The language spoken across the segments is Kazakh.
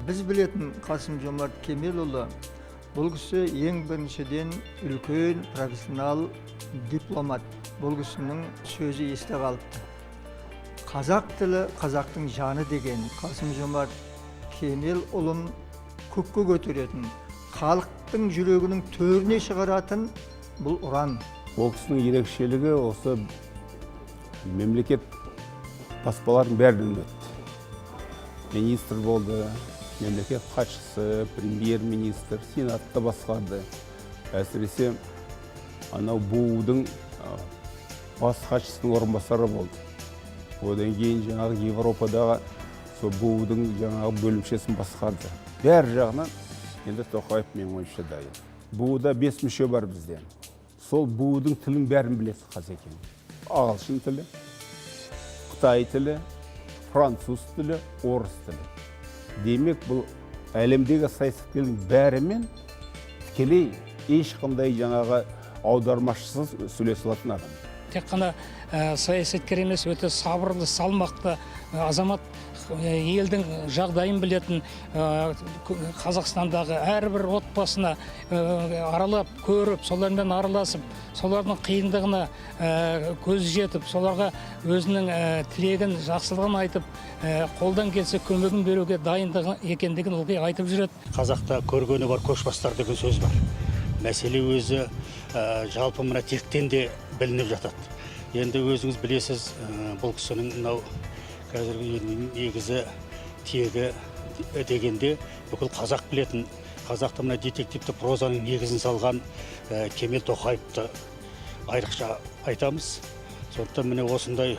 Біз білетін Қасым Жомарт Кемелұлы, бұл кісі ең біріншіден үлкен профессионал дипломат. Бұл кісінің сөзі есте қалыпты: «Қазақ тілі – қазақтың жаны» деген. Қасым Жомарт Кемелұлын көкке көтеретін, халықтың жүрегінің төріне шығаратын бұл ұран. Ол кісінің ерекшелігі, осы мемлекет баспалардың бәрінен өтті: министр болды, мемлекет хатшысы, премьер министр, сенатты басқарды, әсіресе анау БҰҰ-дың бас хатшысының орынбасары болды. Одан кейін жаңағы Европадағы сол БҰҰ-дың жаңағы бөлімшесін басқарды. Бәр жағынан енді Тоқаев, менің ойымша, дайын. БҰҰ-да бес мүше бар бізде. Сол БҰҰ-дың тілін бәрін біледі қазекең: ағылшын тілі, қытай тілі, француз тілі, орыс тілі. Демек, бұл әлемдегі саясаткерлердің бәрімен тікелей, ешқандай жаңағы аудармашысыз сөйлесе алатын адам. Тек қана саясаткер емес, өте сабырлы, салмақты азамат, елдің жағдайын білетін, Қазақстандағы әрбір отбасына аралап көріп, солармен араласып, солардың қиындығына көзі жетіп, соларға өзінің тілегін, жақсылығын айтып, қолдан келсе көмегін беруге дайындығы екендігін ылғи айтып жүреді. Қазақта «Көргені бар көшбастар» деген сөз бар. Мәселе өзі жалпы мына тектен де білініп жатады. Енді өзіңіз білесіз, бұл кісінің мынау қазіргі негізі, тегі дегенде бүкіл қазақ білетін, қазақта мына детективті прозаның негізін салған Кемел Тоқаевты айрықша айтамыз. Сондықтан міне, осындай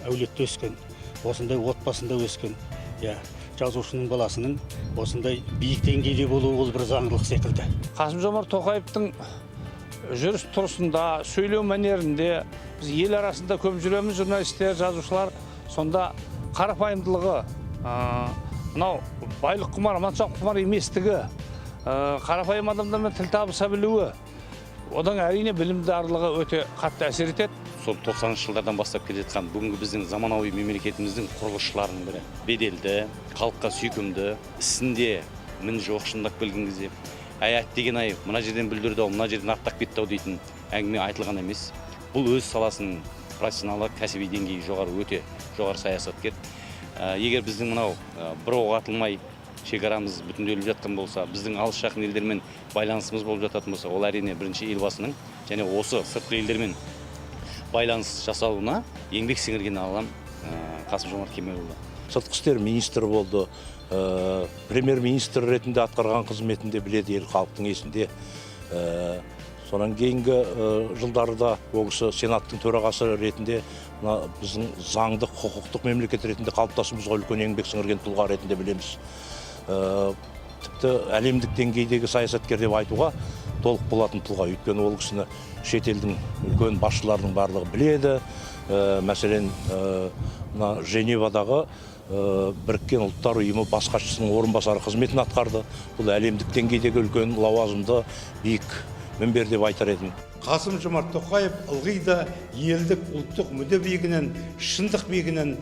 әулетте өскен, осындай отбасында өскен, иә, жазушының баласының осындай биік деңгейде болуы ол бір заңдылық секілді. Қасым Жомарт Тоқаевтың жүріс тұрысында, сөйлеу мәнерінде, біз ел арасында көп жүреміз, журналистер, жазушылар, сонда қарапайымдылығы, мынау байлық құмар, мансап құмар еместігі, қарапайым адамдармен тіл табыса білуі, одан әрине білімдарлығы өте қатты әсер етеді. Сол 90-жылдардан бастап келе жатқан бүгінгі біздің заманауи мемлекетіміздің құрылысшыларының бірі. Беделді, халыққа сүйкімді, ісінде мін жоқ. Шындап келген кезде, әй, әттеген ай, мына жерден бүлдірді ау, мына жерден аттап кетті ау дейтін әңгіме айтылған емес. Бұл өз саласының профессионалы, кәсіби деңгейі жоғары, өте жоғары саясаткер. Егер біздің мынау бір оқ атылмай шекарамыз бүтінделіп жатқан болса, біздің алыс жақын елдермен байланысымыз болып жататын болса, ол, әрине, бірінші Елбасының және осы сыртқы елдермен байланыс жасауына еңбек сіңірген адам Қасым Жомарт Кемелұлы. Сыртқы істер министрі болды, премьер министр ретінде атқарған қызметінде біледі, ел, халықтың есінде. Сонан кейінгі жылдарда ол кісі сенаттың төрағасы ретінде мына біздің заңдық құқықтық мемлекет ретінде қалыптасуымызға үлкен еңбек сіңірген тұлға ретінде білеміз. Тіпті әлемдік деңгейдегі саясаткер деп айтуға толық болатын тұлға, өйткені ол кісіні шетелдің үлкен басшыларының барлығы біледі. Мәселен, мына Женевадағы Біріккен Ұлттар Ұйымы бас хатшысының орынбасары қызметін атқарды. Бұл әлемдік деңгейдегі үлкен лауазымды, биік мінбер деп айтар едім. Қасым Жомарт Тоқаев ылғи да елдік, ұлттық мүдде биігінен, шындық биігінен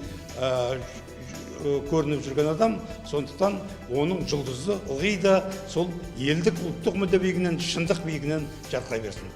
көрініп жүрген адам. Сондықтан оның жұлдызы ылғи да сол елдік, ұлттық мүдде биігінен, шындық биігінен жарқырай берсін.